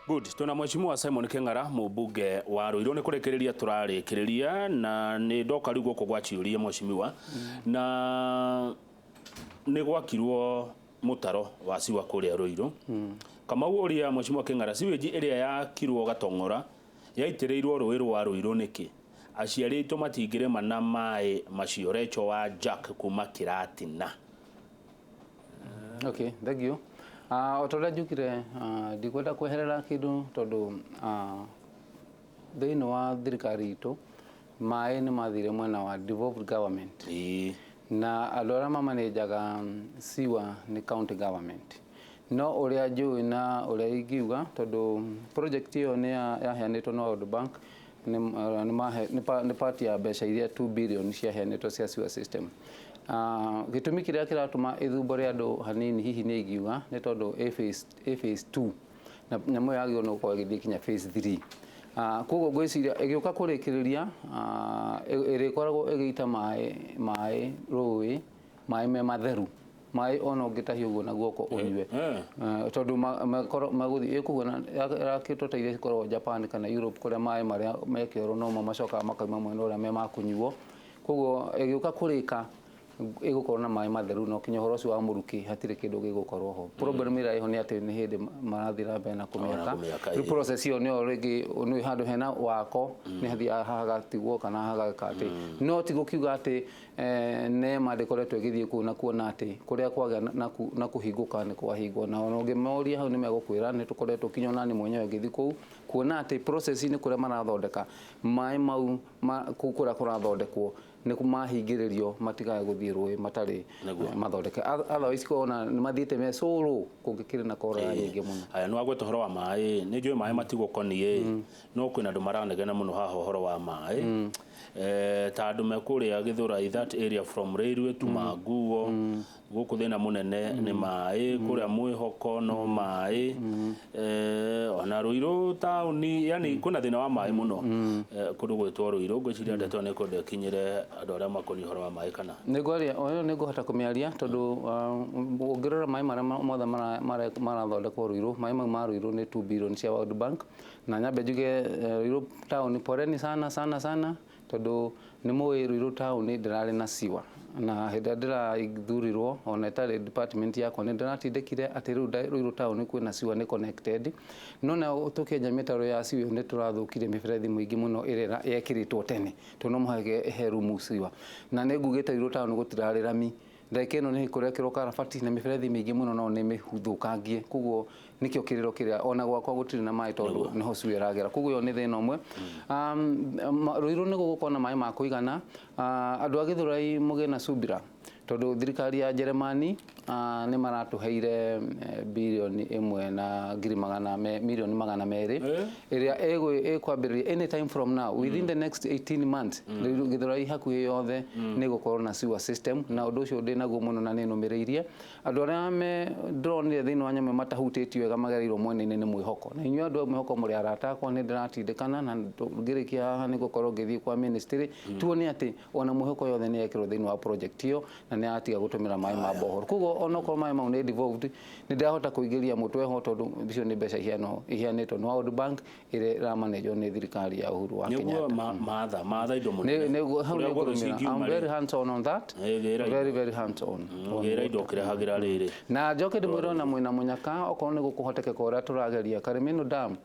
Good. Twina Mheshimiwa Simon King'ara, mũmbunge wa Ruiru. Nĩ kũrĩkĩrĩria tũrarĩkĩrĩria na nĩ ndoka rĩu gũkũ gwa ciũria, mheshimiwa, na nĩ gwakirwo mũtaro wa sewer kũrĩa Ruiru. Kamau ũria Mheshimiwa King'ara, sewage ĩrĩa yakirwo Gatong'ora yaitĩrĩirwo rũĩ rwa Ruiru nĩkĩ? Aciari aitũ matingĩrĩma na maĩ macio. Recho wa Jack kuma Kĩratina. Okay, thank you. O ta ũrĩa njugire, ndikwenda kweherera kĩndũ tondũ thĩinĩ wa thirikari itũ maĩ nĩ mathire mwena wa devolved government. Na andũ arĩa mamanĩnjaga sewer nĩ county government. No ũrĩa njũĩ na ũrĩa ingiuga, tondũ project ĩyo nĩ yaheanĩtwo nĩ World Bank, nĩ part ya mbeca iria 2 billion ciaheanĩtwo cia sewer system. Gĩtũmi kĩrĩa kĩratũma ĩthumbũre andũ hanini hihi nĩ ingiuga nĩ tondũ ĩ phase 2 na nyamũ ĩyo yagĩrĩirwo nĩ gũkorwo ĩgĩthiĩ kinya phase 3. Koguo ngwĩciria ĩgĩũka kũrĩkĩrĩria, ĩrĩkoragwo ĩgĩita maĩ rũĩ, maĩ me matheru, maĩ ona ũngĩtahia ũguo na guoko ũnyue. Tondũ magũthiĩ ĩkũhuana yakĩtwo ta iria cikoragwo Japan kana Europe, kũrĩa maĩ marĩa mekĩrwo nomo macokaga makauma mwena ũrĩa me ma kũnyuo. Koguo ĩgĩũka kũrĩka ĩgũkorwo na maĩ matheru, no kinya ũhoro ũcio wa mũrukĩ hatirĩ kĩndũ gĩgũkorwo ho. Problem ĩrĩa ĩho nĩ atĩ nĩ hĩndĩ marathiĩ na mbere na kũmĩaka. Rĩu process ĩyo nĩyo rĩngĩ nĩ handũ hena wako nĩ hathiaga hagatigwo kana hageka atĩ, no ti gũkiuga atĩ NEMA ndĩkoretwo ĩgĩthiĩ kũu na kuona atĩ kũrĩa kwagĩa na kũhingũka nĩ kwahingwo. Na ona ũngĩmoria hau nĩ megũkwĩra nĩ tũkoretwo, kinya ona niĩ mwenyewe ngĩthiĩ kũu kuona atĩ process-inĩ kũrĩa marathondeka maĩ mau kũu kũrĩa kũrathondekwo nĩ mahingĩrĩrio matikae gũthiĩ rũĩ matarĩ mathondeke. Otherwise ona nĩ mathiĩte me cũrũ kũngĩkĩrĩ na korera nyingĩ mũno. Aya, nĩ wagweta ũhoro wa maĩ, nĩ njũĩ maĩ matigũkoniĩ, no kwĩna andũ maranegena mũno haha ũhoro wa maĩ, ta andũ me kũrĩa Gĩthũrai, that area from Railway to Manguo, gũkũ thĩna mũnene nĩ maĩ, kũrĩa Mwĩhoko no maĩ, ona Ruiru taũni, yani kwĩna thĩna wa maĩ mũno kũndũ gwĩtwo Ruiru. Ngwĩciria ndeto ĩno ĩkwenda ĩkinyĩre andũ arĩa makoniĩ ũhoro wa maĩ kana? Nĩ ngwaria o ĩyo, nĩ ngũhota kũmĩaria tondũ ũngĩrora maĩ marĩa mothe marathondekwo Ruiru, maĩ mau ma Ruiru nĩ 2 billion cia World Bank. Na nyambe njuge, Ruiru town, poleni sana sana sana, tondũ nĩ mũĩ Ruiru town ndĩrarĩ na sewer, na hĩndĩ ĩrĩa ndĩrathurirwo, ona ĩtarĩ department yakwa, nĩ ndĩratindĩkire atĩ rĩu Ruiru town kwĩna sewer nĩ connected. No na tũkĩenja mĩtaro ya sewer nĩ tũrathũkirie mĩberethi mũingĩ mũno ĩrĩa yekĩrĩtwo tene, tondũ no mũhaka ĩhe rumu sewer. Na nĩ ngugĩte Ruiru town gũtirarĩ rami, ndagĩka ĩno nĩ kũrekĩrwo karabati na mĩberethi mĩingĩ mũno no nĩ mĩthũkangie. Koguo nĩkĩo kĩrĩro kĩrĩa ona gwakwa gũtirĩ na maĩ, tondũ nĩho sewer ĩragera. Koguo ĩyo nĩ thĩna ũmwe. Ruiru nĩ gũgũkorwo na maĩ ma kũigana. Andũ a Gĩthũrai, mũgĩe na subira, tondũ thirikari ya Jeremani nĩ maratũheire 1 billion na ngiri magana 200 million ĩrĩa ĩkwambĩrĩria anytime from now, within the next 18 months. Rĩu Gĩthũrai hakuhĩ yothe nĩ gũkorwo na sewer system, na ũndũ ũcio ndĩ naguo mũno na nĩ nũmĩrĩirie andũ arĩa me ndĩronire thĩinĩ wa nyamũ matahutĩtio wega magereirwo mwena-inĩ nĩ Mwĩhoko. Na inyuĩ andũ a Mwĩhoko mũrĩ arata akwa, nĩ ndĩratindĩkana na ngĩrĩkia haha nĩ gũkorwo ngĩthiĩ kwa ministry tuone atĩ ona Mwĩhoko yothe nĩ yekĩrwo thĩinĩ wa project ĩyo na nĩ yatiga gũtũmĩra maĩ ma borehole. Koguo onokorwo maĩ mau nĩ devolved, nĩ ndĩrahota kũingĩria mũtwe ho, tondũ icio nĩ mbeca iheanĩtwo nĩ World Bank ĩrĩa ĩramanĩjwo nĩ thirikari ya Uhuru wa Nĩguo Kenyatta. Matha matha indo mũnene. Nĩguo hau Kũrĩa nĩ guothe ngũrũmĩra. cingiuma I'm rĩ. very hands on on that. Gĩra indo. Very very hands on. Gĩra indo ũkĩrehagĩra rĩrĩ. Na njoke ndĩmwĩre ona mwĩna mũnyaka, okorwo nĩ gũkũhotekeka ũrĩa tũrageria Karimino Dam,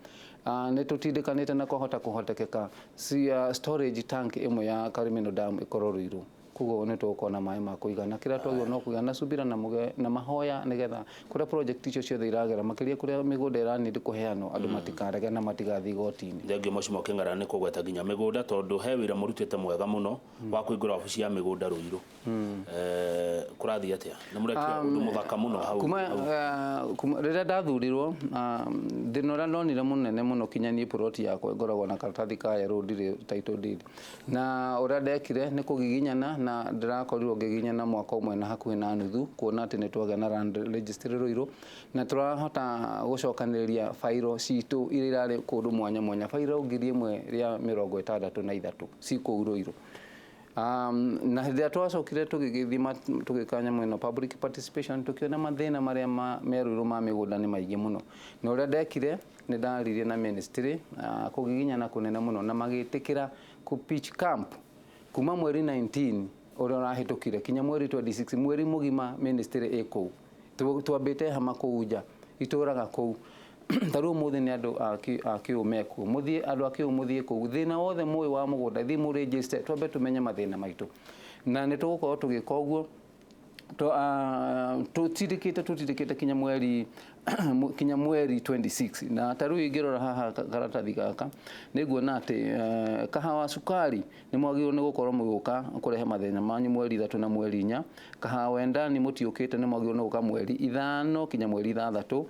nĩ tũtindĩkanĩte na kwahota kũhotekeka cia storage tank ĩmwe ya Karimino Dam ĩkorwo Ruiru. Koguo nĩ tũgũkorwo na maĩ ma kũigana. Kĩrĩa twagĩrĩirwo no kũgĩa na subira na mũge na mahoya, nĩgetha kũrĩa project icio ciothe iragera, makĩria kũrĩa mĩgũnda ĩranindi kũheanwo, andũ matikarege na matigathiĩ igoti-inĩ. Thengiũ, Mheshimiwa Kĩng'ara, nĩ kũgweta nginya mĩgũnda, tondũ he wĩra mũrutĩte mwega mũno wa kũhingũra wabici ya mĩgũnda Ruiru. Kũrathiĩ atĩa? Nĩ mũrekire ũndũ mũthaka mũno hau. Kuma hau. Kuma rĩrĩa ndathurirwo, thĩna ũrĩa ndonire mũnene mũno, kinya niĩ plot yakwa ngoragwo na karatathi ka yellow, ndirĩ title deed. Na ũrĩa ndekire nĩ kũgiginyana, na ndĩrakorirwo ngĩgiginyana mwaka ũmwe na hakuhĩ na nuthu kuona atĩ nĩ twagĩa na land registry Ruiru, na tũrahota gũcokanĩrĩria bairo citũ iria irarĩ kũndũ mwanya mwanya, bairo 1063 ci kũu Ruiru. Na hĩndĩ ĩrĩa twacokire tũgĩgĩthima tũgĩka nyamũ ĩno public participation, tũkĩona mathĩna marĩa me Ruiru ma mĩgũnda nĩ maingĩ mũno. Na ũrĩa ndekire, nĩ ndaririe na ministry, kũgiginyana kũnene mũno, na magĩtĩkĩra kũ pitch camp kuma mweri 19 ũrĩa ũrahĩtũkire kinya mweri 26, mweri mũgima ministry ĩ kũu. Twambĩte hama kũu nja, itũraga kũu. Ta rĩu ũmũthĩ nĩ andũ a kĩũ mekuo, mũthiĩ andũ a kĩũ, mũthiĩ kũu, thĩna wothe mũĩ wa mũgũnda, thiĩ mũregister, twambe tũmenye mathĩna maitũ, na nĩ tũgũkorwo tũgĩka ũguo tũtindĩkĩte kinya mweri 26. Na ta rĩu ingĩrora haha karatathi gaka, nĩ nguona atĩ kahawa cukari nĩ mwagĩrĩirwo nĩ gũkorwo mũgĩũka kũrehe mathĩna manyu mweri 3 na mweri 4. Kahawa wendani mũtiũkĩte, nĩ mwagĩrĩirwo nĩ gũka mweri 5 kinya mweri 6.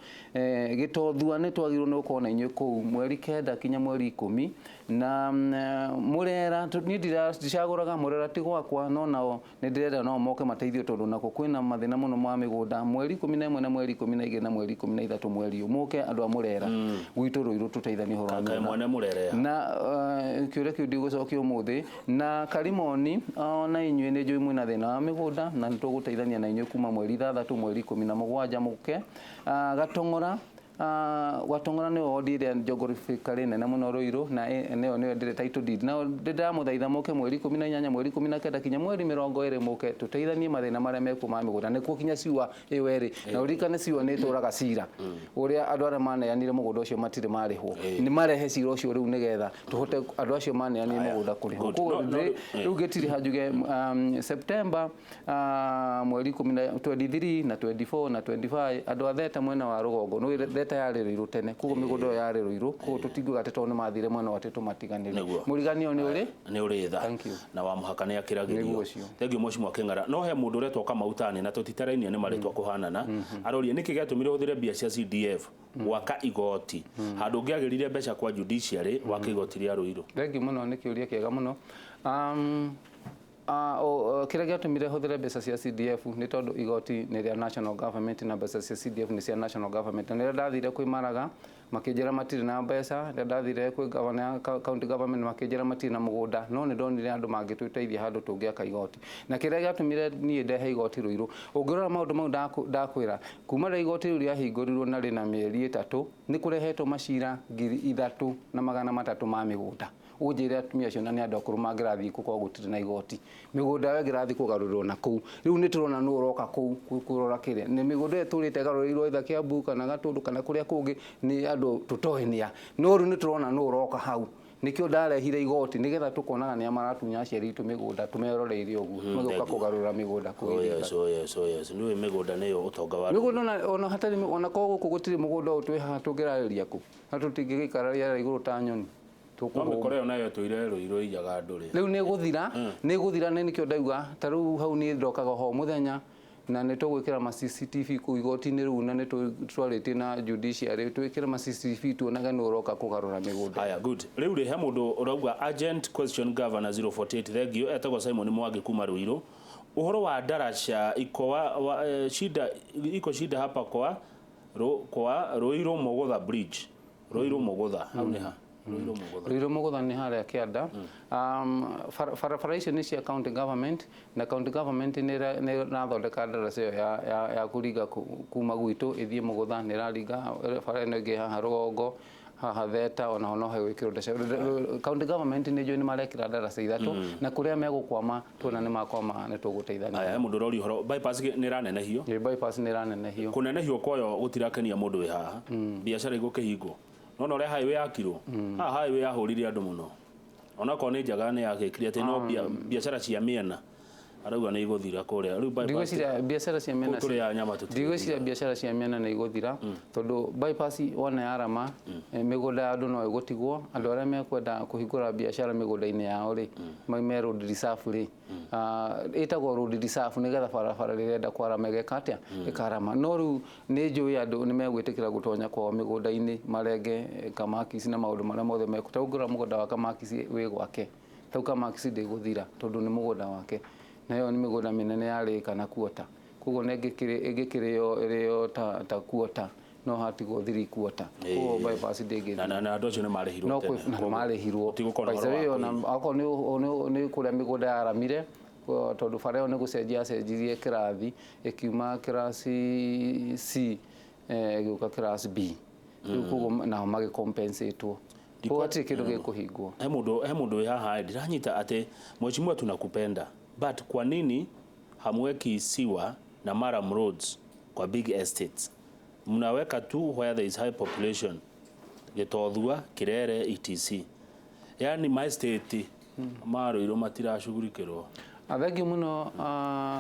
Gĩtothua nĩ twagĩrĩirwo nĩ gũkorwo na inyuĩ kũu mweri 9 kinya mweri 10. Na Mũrera, niĩ ndicagũraga, Mũrera ti gwakwa, no nao nĩ ndĩrenda nao moke mateithio, tondũ nako kwĩna mathĩna mũno ma mĩgũnda, mweri 11 na mweri 12 na mweri 13 mweri ũyũ. Mũke andũ a Mũrera gwitũ Rũirũ, tũteithanie ũhoro wa Kaĩ mĩgũnda. Mwene Mũrere? Na kĩũria kĩu ndigũcokia ũmũthĩ. Na Karimoni, ona inyuĩ nĩ njũĩ mwĩna thĩna wa mĩgũnda, na nĩ tũgũteithania na inyuĩ kuma mweri 6, mweri 17 mũke. Gatong'ora, Gatong'ora nĩyo wodi ĩrĩa geographically nene mũno Ruiru, na nĩyo ndĩrĩ title deed. Na ndĩramũthaitha mũke mweri 18, mweri 19 kinya mweri 20, mũke tũteithanie mathĩna marĩa mekuo ma mĩgũnda, nĩkuo kinya ciũa ĩyo ĩrĩ. Na ũririkane ciũa nĩ ĩtũraga cira ũrĩa andũ arĩa maneanire mũgũnda ũcio matirĩ marĩhwo, nĩ marehe cira ũcio rĩu nĩgetha tũhote andũ acio maneanire mũgũnda kũrĩhwo. Good. Koguo No, rĩu gĩtirĩ hanjuge September, mweri 23 na 24 na 25, andũ a Theta mwena wa rũgongo, nĩ Theta yarĩ Rũirũ tene, koguo mĩgũnda ĩyo yarĩ Rũirũ, koguo tũtingiuga atĩ tondũ nĩ mathire mwena wa atĩ tũmatiganĩrie. Nĩguo. Mũriganio nĩ ũrĩ Nĩ ũrĩ tha. Thank you. Na wa mũhaka nĩ akĩragĩrio. Nĩguo ũcio. Thank you, Mheshimiwa Kĩng'ara. No he mũndũ ũretwo Kamau Tani, na tũtitarainie nĩ marĩtwa kũhanana, aroria nĩkĩ gĩatũmire ũhũthĩre mbia cia CDF gwaka igoti handũ ũngĩagĩrire mbeca kwa judiciary waka igoti rĩa Ruiru. Thank you mũno, nĩ kĩũria kĩega mũno. Kĩrĩa gĩatũmire hũthĩre mbeca cia CDF nĩ tondũ igoti nĩ rĩa national government, na mbeca cia CDF nĩ cia national government. Na rĩrĩa ndathire kwĩ Maraga, makĩnjĩra matirĩ na mbeca. Rĩrĩa ndathire kwĩ governor, county government, makĩnjĩra matirĩ na mũgũnda, no nĩ ndonire andũ mangĩtũteithia handũ tũngĩaka igoti. Na kĩrĩa gĩatũmire niĩ ndehe igoti Ruiru, ũngĩrora maũndũ mau ndakwĩra, kuma rĩrĩa igoti rĩu rĩahingũrirwo na rĩna mĩeri 3, nĩ kũrehetwo macira 3,300 ma mĩgũnda. Ũnjĩre atumia acio na nĩ andũ akũrũ mangĩrathiĩ gũkorwo gũtirĩ na igoti, mĩgũnda yao ĩngĩrathiĩ kũgarũrĩrwo na kũu. Rĩu nĩ tũrona nũ ũroka kũu kũrora kĩrĩa nĩ mĩgũnda ĩyo ĩtũrĩte ĩgarũrĩirwo either Kiambu kana Gatũndũ kana kũrĩa kũngĩ nĩ andũ tũtoĩ nĩa, no rĩu nĩ tũrona nũ ũroka hau. Nĩkĩo ndarehire igoti, nĩgetha tũkonaga nĩa maratunya aciari aitũ mĩgũnda, tũmeroreire ũguo magĩũka Thank you. kũgarũra mĩgũnda kũu Oh Ithika. yes, oh yes, oh yes. Nĩũĩ mĩgũnda nĩyo ũtonga wa Mĩgũnda ona hatarĩ, ona korwo gũkũ gũtirĩ mũgũnda ũyũ twĩ haha, tũngĩrarĩria kũ na tũtingĩgĩikara rĩera igũrũ ta nyoni? No Tũkũhũma. mĩkora ĩyo nayo ĩtũire Ruiru ĩiyaga andũ rĩ. Rĩu nĩ ĩgũthira, nĩ ĩgũthira, nĩ nĩkĩo ndauga ta rĩu hau niĩ ndokaga ho mũthenya, na nĩ tũgwĩkĩra ma CCTV kũu igoti-inĩ rĩu, na nĩ twarĩtie na judiciary twĩkĩre ma CCTV tuonage nũ ũroka kũgarũra mĩgũnda. Haya, good. Rĩu rĩ, he mũndũ ũrauga urgent question, governor 048. Thank you. Etagwo Simon Mwangi kuma Ruiru. Ũhoro wa ndaraca iko wa shida, iko shida hapa kwa Ruiru Mugutha Bridge. Ruiru Mugutha. Hau nĩ ha? Ruiru Mugutha. Ruiru Mugutha nĩ harĩa kĩanda. Barabara icio nĩ cia county government, na county government nĩ ĩrathondeka ndaraca ĩyo ya kũringa kuma gwitũ ĩthiĩ Mugutha, nĩ ĩraringa bara ĩno ĩngĩ haha rũgongo haha Theta, onaho no hegwĩkĩrwo ndaraca. County government nĩ njũĩ nĩ marekĩra ndaraca ithatũ, na kũrĩa megũkwama tuona nĩ makwama nĩ tũgũteithania. Haya, he mũndũ ũroria ũhoro bypass nĩ ĩranenehio. Ĩ, bypass nĩ ĩranenehio. Kũnenehio kwayo gũtirakenia mũndũ wĩ haha. Biacara igũkĩhingwo. No ũrĩa highway yakirwo. Haha highway yahũrire andũ mũno. Onakorwo nĩ njega nĩ yakĩkire atĩ no biacara cia mĩena arauga nĩ igũthira kũrĩa. Rĩu bypass Ndigwĩciria biacara cia mĩena kũu tũrĩaga nyama tũtirĩ. Ndigwĩciria biacara cia mĩena nĩ igũthira, tondũ bypass wona yarama, mĩgũnda ya andũ no ĩgũtigwo. Andũ arĩa mekwenda kũhingũra biacara mĩgũnda-inĩ yao rĩ, maume road reserve rĩ, ĩtagwo road reserve nĩgetha barabara rĩrenda kwarama ĩgeka atĩa, ĩkarama. No rĩu nĩ njũĩ andũ nĩ megwĩtĩkĩra gũtonya kwao mĩgũnda-inĩ marenge kamakisi na maũndũ marĩa mothe mekũ. Ta ũngĩrora mũgũnda wa kamakisi wĩ gwake, tau kamakisi ndĩgũthira tondũ nĩ mũgũnda wake, na ĩyo nĩ mĩgũnda mĩnene ya rĩka na kuota, koguo nĩ ĩngĩkĩrĩo ĩrĩo ta kuota. no hatigwo 3/4 koguo bypass ndĩngĩthiĩ. Na andũ acio nĩ marĩhirwo no na marĩhirwo okorwo nĩ kũrĩa mĩgũnda yaramire, tondũ bara ĩyo nĩ gũcenjia yacenjirie kĩrathi, ĩkiuma kĩrathi C ĩgĩũka kĩrathi B, rĩu koguo nao magĩcompensatwo. Koguo hatirĩ kĩndũ gĩkũhingwo. He mũndũ wĩ haha ndiranyita atĩ mheshimiwa tunakupenda, but kwa nini hamweki sewer na murram roads kwa big estates? Mnaweka tu where there is high population, Gĩtothua, Kirere, etc. Yani ma estate ma Ruiru matirashughulikirwo. Thengiũ mũno,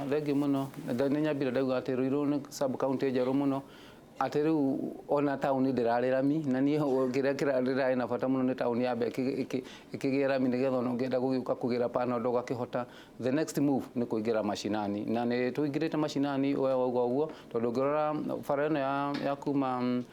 thengiũ mũno. Nĩ nyambire ndauga atĩ Ruiru nĩ sub county njerũ mũno, atĩ rĩu ona taũni ndĩrarĩ rami, na niĩ kĩrĩa ndĩrarĩ na bata mũno nĩ taũni yambe ĩkĩgĩe rami, nĩgetha ona ũngĩenda gũgĩũka kũgĩra panado ũgakĩhota. The next move nĩ kũingĩra macinani, na nĩ tũingĩrĩte macinani we wauga ũguo, tondũ ũngĩrora bara ĩno ya kuma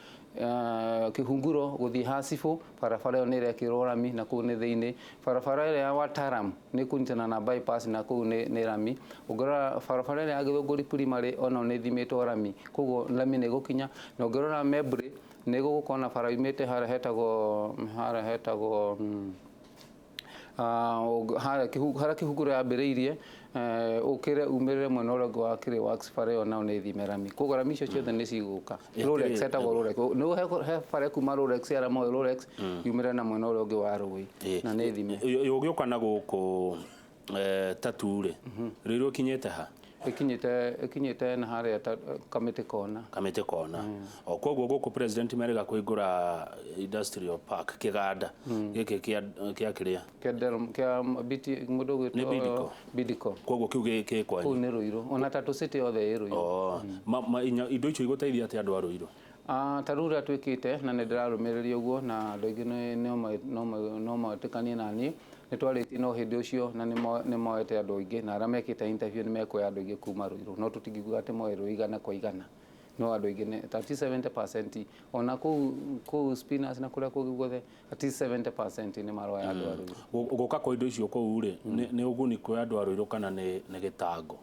Kĩhunguro gũthiĩ Hacibũ, barabara ĩyo nĩ ĩrekĩrwo rami na kũu nĩ thĩinĩ. Barabara ĩrĩa ya Wataram nĩ kũnyitana na bypass na kũu nĩ rami. Ũngĩrora barabara ĩrĩa ya Gĩthũngũri Primary ona nĩ ĩthimĩtwo rami, koguo rami nĩ ĩgũkinya. Na ũngĩrora Membry nĩ gũgũkorwo na bara yumĩte harĩa hetagwo harĩa Kĩhunguro yambĩrĩirie, ũkĩre umĩrĩre mwena ũrĩa ũngĩ wa Kĩrĩ Works, bara ĩyo nayo nĩ ĩthime rami. Koguo rami icio ciothe nĩ cigũka. Rolex etagwo Rolex, nĩ he bara ĩkuma Rolex ya Ramoyo Rolex yumĩrĩre na mwena ũrĩa ũngĩ wa rũĩ, na nĩ ĩthime. Ũgĩũka na gũkũ Tatu rĩ, Ruiru ĩkinyĩte ha? Ĩkinyĩte na harĩa Kamĩtĩ Kona. Kamĩtĩ Kona. O koguo gũkũ president merĩga kũhingũra industrial park kĩganda gĩkĩ kĩa kĩrĩa? Kĩa BT mũndũ ũgwĩtwo Bidco. Koguo kĩu gĩ kwanyu? Kũu nĩ Ruiru. Ona Tatu City yothe ĩ Ruiru. Indo icio igũteithia atĩa andũ a Ruiru? Ta rĩu ũrĩa twĩkĩte, na nĩ ndĩrarũmĩrĩria ũguo, na andũ aingĩ no metĩkanie na niĩ, nĩ twarĩtie no hĩndĩ ũcio, na nĩ moete andũ aingĩ, na arĩa mekĩte interview nĩ mekuoya andũ aingĩ kuma Ruiru, no tũtingiuga atĩ moe Ruiru igana kwa igana, no andũ aingĩ nĩ 70%, ona kũu Spinners na kũrĩa kũngĩ guothe at least 70% nĩ maroya andũ a Ruiru. Gũka kwa indo icio kũu rĩ, nĩ ũguni kwĩ andũ a Ruiru kana nĩ gĩtango?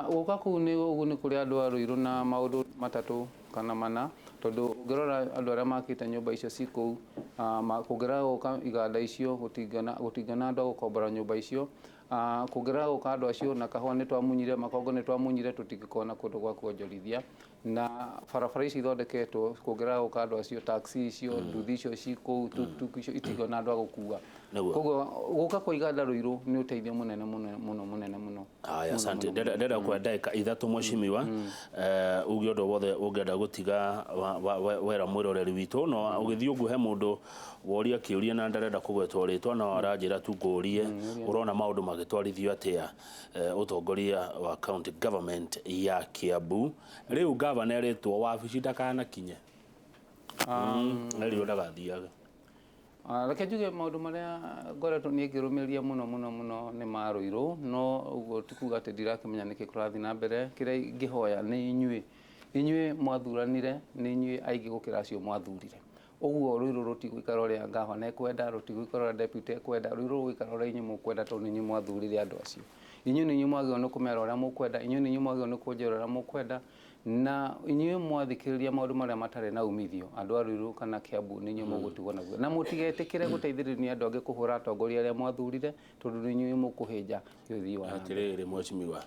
Gũka kũu nĩ ũguni kũrĩ andũ a Ruiru na maũndũ matatũ kana mana, tondũ ũngĩrora andũ arĩa makĩte nyũmba icio ci kũu, kũngĩrora gũka iganda icio, gũtingĩona andũ a gũkombora nyũmba icio, kũngĩrora gũka andũ acio na kahũa nĩ twamunyire, makongo nĩ twamunyire, tũtingĩkorwo na kũndũ gwa kuonjorithia. Na barabara ici ithondeketwo, kũngĩrora gũka andũ acio, taxi icio, nduthi icio ci kũu, tuktuk icio, itingĩona andũ a gũkua. Koguo gũka kwa iganda Ruiru nĩ ũteithio mũnene mũno mũno mũnene mũno. Haya, asante. Ndĩrenda kuoya ndagĩka ithatũ mheshimiwa, uge ũndũ wothe ũngĩenda gũtiga wera mwĩroreri witũ, no ũgĩthiĩ ũguo he mũndũ woria kĩũria na ndarenda kũgwetwo rĩtwa, no aranjĩra tu ngũrie, ũrona maũndũ magĩtwarithio atĩa ũtongoria wa county government ya Kiambu. Rĩu gavana erĩtwo wabici ndakanakinye, erirwo ndagathiage. Reke njuge maũndũ marĩa ngoretwo niĩ ngĩrũmĩrĩria mũno mũno mũno nĩ ma Ruiru, no ũguo ti kuga atĩ ndirakĩmenya nĩkĩ kũrathiĩ na mbere. Kĩrĩa ingĩhoya nĩ inyuĩ, inyuĩ mwathuranire, nĩ inyuĩ aingĩ gũkĩra acio mwathurire. Ũguo Ruiru rũtigũikara ũrĩa gavana ekwenda, rũtigũikara ũrĩa deputy ekwenda, Ruiru rũgũikara ũrĩa inyuĩ mũkwenda, tondũ nĩ inyuĩ mwathurire andũ acio. Inyuĩ nĩ inyuĩ mwagĩrĩirwo nĩ kũmera ũrĩa mũkwenda, inyuĩ nĩ inyuĩ mwagĩrĩirwo nĩ kũnjĩra ũrĩa mũkwenda, na inyuĩ mwathikĩrĩria maũndũ marĩa matarĩ na umithio, andũ a Ruiru kana Kiambu nĩ inyuĩ mũgũtigwo naguo. Na mũtigetĩkĩre gũteithĩrĩrio nĩ andũ angĩ kũhũra atongoria arĩa mwathurire, tondũ nĩ inyuĩ mũkũhĩnja ũthii wa na mbere. Atĩrĩrĩ mheshimiwa,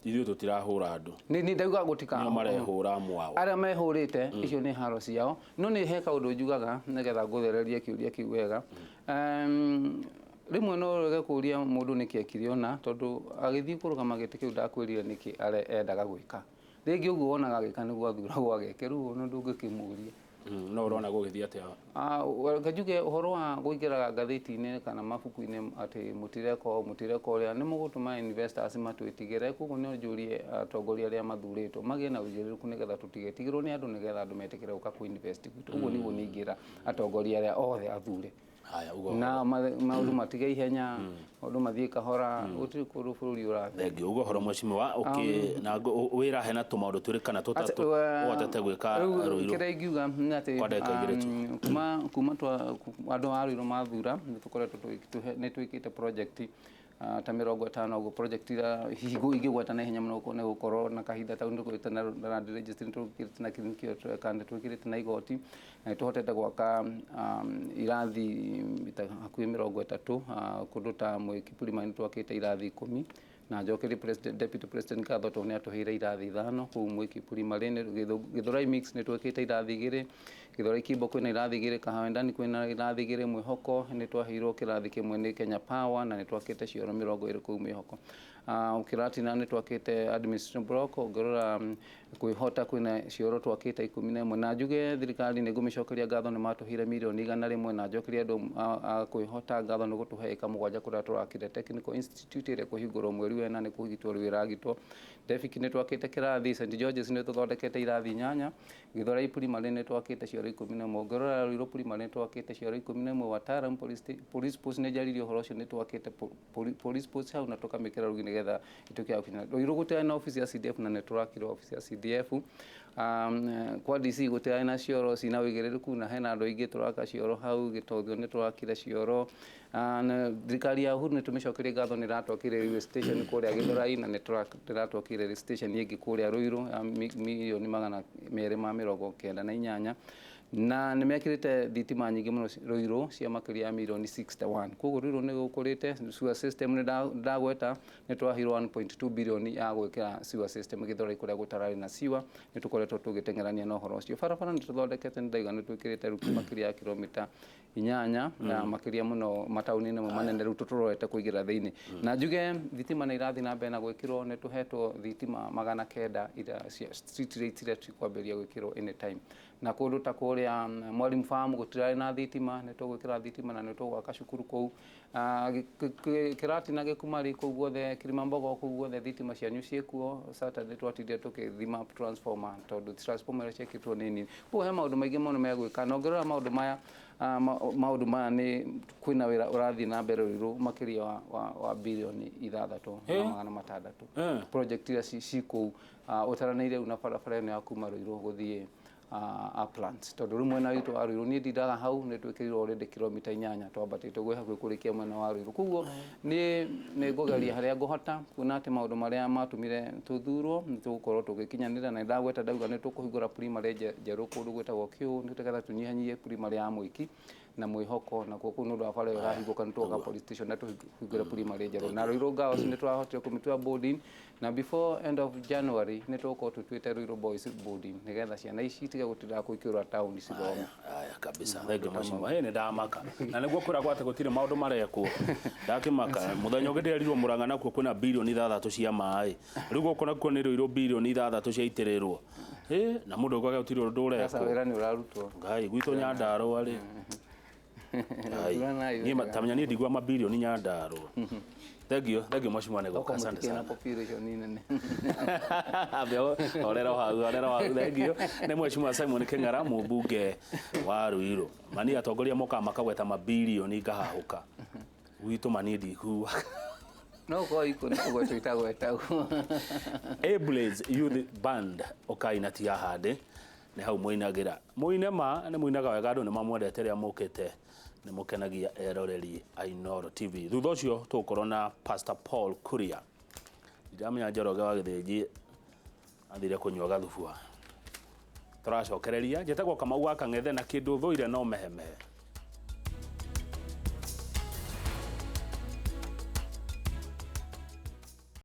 ithuĩ tũtirahũra andũ. Nĩ ndauga gũtika. Nĩo marehũra mwao. Arĩa mehũrĩte, icio nĩ haro ciao. No nĩ he kaũndũ njugaga nĩgetha ngũthererie kĩũria kĩu wega. Rĩmwe no ũrege kũũria mũndũ nĩkĩ ekire ũna, tondũ agĩthiĩ kũrũgama gĩtĩ kĩu ndakwĩrire nĩkĩ endaga gwĩka. Rĩngĩ ũguo wonaga agĩka nĩguo athuragwo ageke, rĩu ona ndũngĩkĩmũria. No ũrona gũgĩthiĩ atĩa? Reke njuge ũhoro wa kũingĩraga ngathĩti-inĩ kana mabuku-inĩ atĩ mũtireka ũũ, mũtireka ũrĩa, nĩ mũgũtũma investors matwĩtigĩre. Koguo no njũrie atongoria arĩa mathurĩtwo magĩe na ũigĩrĩrĩku nĩgetha tũtigetigĩrwo nĩ andũ, nĩgetha andũ metĩkĩre gũka kũ invest gwitũ. Ũguo nĩguo niĩ ingĩra atongoria arĩa othe athure. Haya, ugo. Na maũndũ matige ihenya, maũndũ mathiĩ kahora, gũtirĩ kũndũ bũrũri ũrathiĩ. Thengiũ. Ugo ũhoro mheshimiwa, na wĩra hena tũmaũndũ twĩrĩ kana tũtatũ ũhotete gwĩka Ruiru. Kĩrĩa ingiuga nĩ atĩ, Kwa ndagĩka igĩrĩ tu. kuma andũ a Ruiru mathura, nĩ tũkoretwo nĩ twĩkĩte project Ta 50 ũguo project iria hihi ingĩgweta na ihenya mũno nĩ gũkorwo na kahinda tau nĩ tũgĩte na land registry, nĩ tũkĩrĩte na clinic ĩyo tweka, nĩ twĩkĩrĩte na igoti, na nĩ tũhotete gwaka irathi ta hakuhĩ 30 kũndũ ta Mwĩki Primary nĩ twakĩte irathi 10, na njokerie president, deputy president ngatho tondũ nĩ atũheire irathi 5 kũu Mwĩki Primary. Gĩthũrai mix nĩ twĩkĩte irathi 2, Gĩthũrai Kimbo kwĩna irathi 2, Kahawendani kwĩna irathi 2, Mwĩhoko nĩ twaheirwo kĩrathi kĩmwe nĩ Kenya Power na nĩ twakĩte cioro 20 kũu Mwĩhoko. Kĩratina nĩ twakĩte administration block. Ũngĩrora kwĩhota kwĩna cioro twakĩte 11, na njuge thirikari nĩ ngũmĩcokeria ngatho nĩ matũheire mirioni 100, na njokerie andũ a kwĩhota ngatho nĩ gũtũhe ĩka 7 kũrĩa tũrakire technical institute ĩrĩa kũhingũrwo mweri wena nĩ kũhingwo rĩu ĩragitwo. Defiki nĩ twakĩte kĩrathi, St George's nĩ tũthondekete irathi 8, Gĩthũrai Primary nĩ twakĩte cioro 11, ũngĩrora Ruiru Primary nĩ twakĩte cioro 11, Watalam police post nĩ njaririe ũhoro ũcio, nĩ twakĩte police post hau na tũkamĩkĩra rugi nĩgetha ituĩke ya gũkinya. Ruiru gũtirarĩ na office ya CDF na nĩ tũrakire office ya CDF. Kwa DC gũtirarĩ na cioro cina ũigĩrĩrĩku na hena andũ aingĩ tũraka cioro hau. Gĩtothio nĩ tũrakire cioro. Na thirikari ya Uhuru nĩ tũmĩcokerie ngatho nĩ ĩratwakĩire railway station kũrĩa Gĩthũrai na nĩ ĩratwakĩire railway station ĩngĩ kũrĩa Ruiru ya mirioni 298, na nĩ mekĩrĩte thitima nyingĩ mũno Ruiru cia makĩria ya mirioni 61. Koguo Ruiru nĩ gũkũrĩte. Sewer system nĩ ndagweta nĩ twaheirwo 1.2 bilioni ya gwĩkĩra sewer system Gĩthũrai kũrĩa gũtararĩ na sewer, nĩ tũkoretwo tũgĩteng'erania na ũhoro ũcio. Barabara nĩ tũthondekete, nĩ ndaiga nĩ twĩkĩrĩte rĩu makĩria ya kilomita 8 na makĩria mũno mataũni-inĩ mamwe manene rĩu tũtũrorete kũingĩra thĩinĩ. Na njuge thitima nĩ irathiĩ na mbere na gwĩkĩrwo, nĩ tũhetwo thitima 900 iria cia street lights iria cikwambĩrĩria gwĩkĩrwo anytime. Na kũndũ ta kũrĩa Mwalimu Farm gũtirarĩ na thitima, nĩ tũgwĩkĩra thitima na nĩ tũgwaka cukuru kũu. Kĩratina Gĩkumari kũu guothe, Kilimambogo kũu guothe thitima cianyu ciĩkuo. Saturday twatindire tũkĩthima transformer tondũ transformer iria ciekĩtwo nĩ nini. Koguo he maũndũ maingĩ mũno megwĩka, na ũngĩrora maũndũ maya maũndũ maya nĩ kwĩna wĩra ũrathiĩ na mbere Ruiru makĩria wa birioni 6 na 600 project iria ci kũu ũtaranĩire rĩu na barabara ĩno ya kuma Ruiru gũthiĩ Uplands, tondũ rĩu mwena witũ wa Ruiru niĩ ndindaga hau nĩ twĩkĩrirwo already kilomita 8 twambatĩte gwĩ hakuhĩ kũrĩkia mwena wa Ruiru. Koguo nĩ ngũgeria harĩa ngũhota kuona atĩ maũndũ marĩa matũmire tũthurwo nĩ tũgũkorwo tũgĩkinyanĩra, na ndagweta ndauga nĩ tũkũhingũra primary njerũ kũndũ gwĩtagwo Kĩũ nĩgetha tũnyihanyihie primary ya Mwĩki na Mwĩhoko, na kuo kũu nĩ ũndũ wa bara ĩyo ĩrahingũka nĩ tũgwaka police station na tũhingũre primary njerũ. Na Ruiru Girls nĩ tũrahotire kũmĩtua boarding, na before end of January nĩ tũgũkorwo tũtuĩte Ruiru Boys boarding nĩgetha ciana ici itige gũtindaga kũikĩrwo taũni cithome. Aya kabisa, thank you mheshimiwa. Ĩ nĩ ndamaka na nĩguo kwĩragwo atĩ gũtirĩ maũndũ marekwo, ndakĩmaka. Mũthenya ũngĩ ndĩrerirwo Mũrang'a nakuo kwĩna birioni 6 cia maĩ, rĩu gũkũ nakuo nĩ Ruiru birioni 6 ciaitĩrĩrwo. Ĩ na mũndũ augaga gũtirĩ ũndũ Sasa ũrekwo. Wĩra nĩ ũrarutwo. Ngai gwitũ Nyandarũa rĩ. Ngai. Mbura nayo Niĩ tamenya niĩ ndigua mabirioni Nyandarũa. Thank you, thank you mheshimiwa nĩ Goko gũka, asante mũtikĩrĩ na sana. population nene. Horera hau, horera hau, thank you. Nĩ mheshimiwa Simon King'ara, mũmbunge wa Ruiru. Mani atongoria mokaga makagweta mabirioni ngahahũka gwitũ mani ndikuaga. No ũkorwo iko nĩ kũgwetwo itagwetagwo. Ablaze Youth Band ũkai na ti ahande nĩ hau mũinagĩra mũine ma nĩ mũinaga wega, andũ nĩ mamwendete rĩrĩa mũkĩte nĩ mũkenagia eroreri a Inooro TV. Thutha ũcio tũgũkorwo na Pastor Paul Kuria. Ndiramenya Njoroge wa Gĩthĩnji athire kũnyua gathubua. Tũracokereria. Njĩtagwo Kamau wa Kang'ethe na kĩndũ thũire no mehemehe.